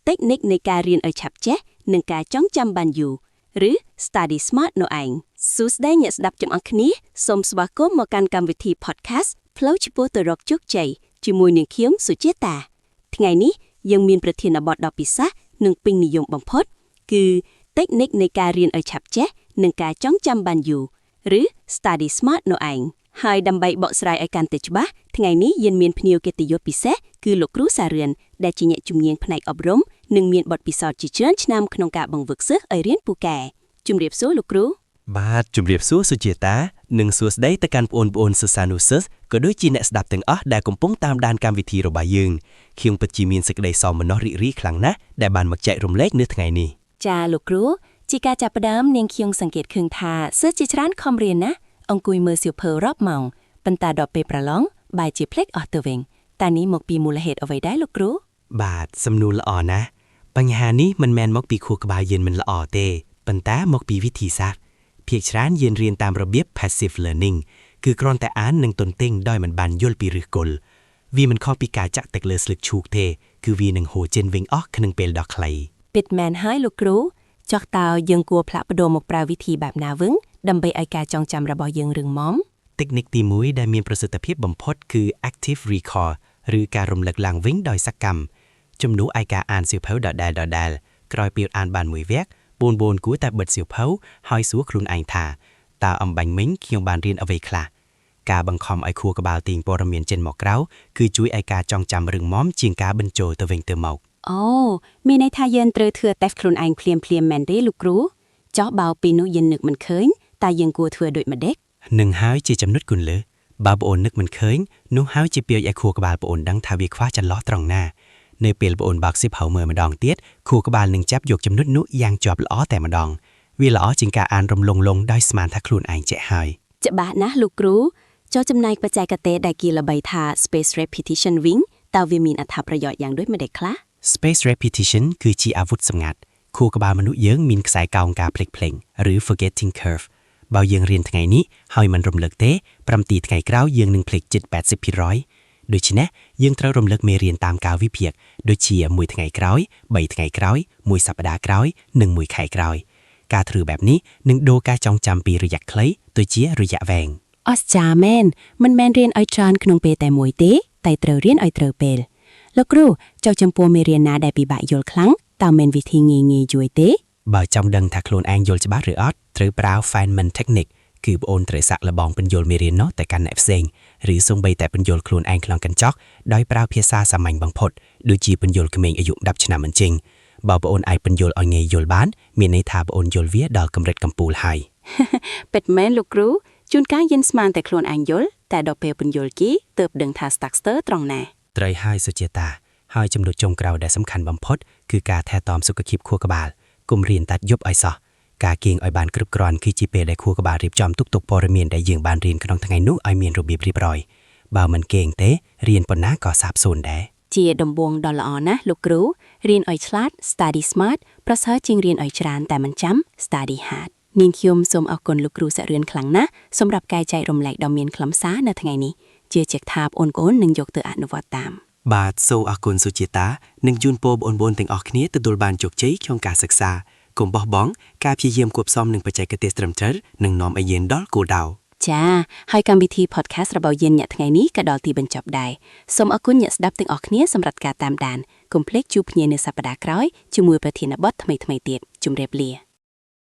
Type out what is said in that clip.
តិចនៃការរៀនឲ្យឆាប់ចេះនិងការចងចាំបានយូរឬ Study Smart នោះឯងសួស្តីអ្នកស្ដាប់ទាំងអស់គ្នាសូមស្វាគមន៍មកកាន់កម្មវិធី podcast ផ្លូវឆ្ពោះទៅរកជោគជ័យជាមួយនាងខ្ញុំសុជាតាថ្ងៃនេះយើងមានប្រធានបទដ៏ពិសេសនិងពេញនិយមបំផុតគឺតិចនិកនៃការរៀនឲ្យឆាប់ចេះនិងការចងចាំបានយូរឬ Study Smart នោះឯងហើយដើម្បីបកស្រាយឲ្យកាន់តែច្បាស់ថ្ងៃនេះយើងមានភ្ញៀវកិត្តិយសពិសេសគឺលោកគ្រូសារឿនដែលជាអ្នកជំនាញផ្នែកអប់រំនិងមានបទពិសោធន៍ជាច្រើនឆ្នាំក្នុងការបង្វឹកសិស្សឲ្យរៀនពូកែជំរាបសួរលោកគ្រូ បាទជំរាបសួរសុជាតានិងសួស្តីទៅកាន់ប្អូនប្អូនសិស្សានុសិស្សក៏ដូចជាអ្នកស្ដាប់ទាំងអស់ដែលកំពុងតាមដានកម្មវិធីរបស់យើងខ្ញុំពិតជាមានសេចក្តីសោមនស្សរីករាយខ្លាំងណាស់ដែលបានមកចែករំលែកនៅថ្ងៃនេះ ចាលោកគ្រូជាការចាប់ផ្ដើមនាងខ្ញុំសង្កេតឃើញថាសិស្សជាច្រើនខំរៀនណាស់អង្គុយមើលសៀវភៅរាប់ម៉ោងប៉ុន្តែដល់ពេលប្រឡងបែរជាភ្លេចអស់ទៅវិញតើនេះមកពីមូលហេតុអ្វីដែរលោកគ្រូ បាទសំណួរល្អណាស់បញ្ហានេះមិនមែនមកពីខួរក្បាលយើងមិនល្អទេប៉ុន្តែមកពីវិធីសាស្ត្រភាគច្រើនយើងរៀនតាមរបៀប passive learning គឺគ្រាន់តែអាននិងទន្ទេញដោយមិនបានយល់ពីឫសគល់វាមិនខុសពីការចាក់ទឹកលើស្លឹកឈូកទេគឺវានឹងហូរចេញវិញអស់ក្នុងពេលដ៏ខ្លី ពិតមែនហើយលោកគ្រូចុះតើយើងគួរផ្លាស់ប្ដូរមកប្រើវិធីបែបណាវិញដើម្បីឲ្យការចងចាំរបស់យើងរឹងមាំ តិចនិកទី1ដែលមានប្រសិទ្ធភាពបំផុតគឺ active recall ឬការរំលឹកឡើងវិញដោយសកម្មជំនួសឲ្យការអានសៀវភៅដដែលដដែលក្រោយពេលអានបានមួយវគ្គបងប្អូនគួរតែបិទសៀវភៅហើយសួរខ្លួនឯងថាតើអម្បាញ់មិញខ្ញុំបានរៀនអ្វីខ្លះការបង្ខំឲ្យខួរក្បាលទាញព័ត៌មានចេញមកក្រៅគឺជួយឲ្យការចងចាំរឹងមាំជាងការបញ្ចូលទៅវិញទៅមក អូមានន័យថាយើងត្រូវធ្វើតេស្តខ្លួនឯងភ្លាមភ្លាមមែនទេលោកគ្រូចុះបើពេលនោះយើងនឹកមិនឃើញតើយើងគួរធ្វើដូចម្ដេច នឹងហើយជាចំណុចគន្លឹះបើប្អូននឹកមិនឃើញនោះហើយជាពេលឲ្យខួរក្បាលប្អូនដឹងថាវាខ្វះចន្លោះត្រង់ណានៅពេលប្អូនបើកសៀវភៅមើលម្ដងទៀតខួរក្បាលនឹងចាប់យកចំណុចនោះយ៉ាងជាប់ល្អតែម្ដងវាល្អជាងការអានរំលងលងដោយស្មានថាខ្លួនឯងចេះហើយ ច្បាស់ណាស់លោកគ្រូចុះចំណែកបច្ចេកទេសដែលគេល្បីថា spaced repetition វិញតើវាមានអត្ថប្រយោជន៍យ៉ាងដូចម្តេចខ្លះ Spaced repetition គឺជាអាវុធសម្ងាត់ខួរក្បាលមនុស្សយើងមានខ្សែកោងការភ្លេចភ្លេងឬ forgetting curve បើយើងរៀនថ្ងៃនេះហើយមិនរំលឹកទេ7ទីថ្ងៃក្រោយយើងនឹងភ្លេចជិត80%ដូច្នេះយើងត្រូវរំលឹកមេរៀនតាមកាលវិភាគដូចជាមួយថ្ងៃក្រោយ3ថ្ងៃក្រោយមួយសប្តាហ៍ក្រោយនិងមួយខែក្រោយការធ្វើបែបនេះនឹងដូរការចងចាំពីរយៈខ្លីទៅជារយៈវែង អស្ចារ្យមែនមិនមែនរៀនឲ្យច្រើនក្នុងពេលតែមួយទេតែត្រូវរៀនឲ្យត្រូវពេលលោកគ្រូចុះចំពោះមេរៀនណាដែលពិបាកយល់ខ្លាំងតើមានវិធីងាយងាយជួយទេ បើចង់ដឹងថាខ្លួនឯងយល់ច្បាស់ឬអត់ត្រូវប្រើ Feynman Technique គឺប្អូនត្រូវសាកល្បងពន្យល់មេរៀននោះទៅកាន់អ្នកផ្សេងឬសូម្បីតែពន្យល់ខ្លួនឯងក្នុងកញ្ចក់ដោយប្រើភាសាសាមញ្ញបំផុតដូចជាពន្យល់ក្មេងអាយុ10ឆ្នាំអញ្ចឹងបើប្អូនអាចពន្យល់ឲ្យងាយយល់បានមានន័យថាប្អូនយល់វាដល់កម្រិតកំពូលហើយ ពិតមែនលោកគ្រូជួនកាលយើងស្មានតែខ្លួនឯងយល់តែដល់ពេលពន្យល់គេទើបដឹងថា ស្ទើរត្រង់ណា ត្រូវហើយសុជាតាហើយចំណុចចុងក្រោយដែលសំខាន់បំផុតគឺការថែទាំសុខភាពខួរក្បាលកុំរៀនតែយប់ឲ្យសោះការគេងឲ្យបានគ្រប់គ្រាន់គឺជាពេលដែលខួរក្បាលរៀបចំទុកទុកព័ត៌មានដែលយើងបានរៀនក្នុងថ្ងៃនោះឲ្យមានរបៀបរៀបរយបើមិនគេងទេរៀនប៉ុណ្ណាក៏សាបសូន្យដែរ ជាដំបូងដ៏ល្អណាស់លោកគ្រូរៀនឲ្យឆ្លាត study smart ប្រសើរជាងរៀនឲ្យច្រើនតែមិនចាំ study hard នាងខ្ញុំសូមអរគុណលោកគ្រូសរឿនខ្លាំងណាស់សម្រាប់ការចែករំលែកដ៏មានខ្លឹមសារនៅថ្ងៃនេះជឿជាក់ថាបងប្អូននឹងយកទៅអនុវត្តតាម បាទសូមអរគុណសុជាតានិងជូនពរបងប្អូនទាំងអស់គ្នាទទួលបានជោគជ័យក្នុងការសិក្សាកុំបោះបង់ការព្យាយាមគួបផ្សំនឹងបច្ចេកទេសត្រឹមត្រូវនឹងនាំឲ្យយើងដល់គោលដៅ ចាហើយកម្មវិធី podcast របស់យើងអ្នកថ្ងៃនេះក៏ដល់ទីបញ្ចប់ដែរសូមអរគុណអ្នកស្ដាប់ទាំងអស់គ្នាសម្រាប់ការតាមដានកុំភ្លេចជួបគ្នានៅសប្តាហ៍ក្រោយជាមួយប្រធានបទថ្មីៗទៀតជម្រាបលា។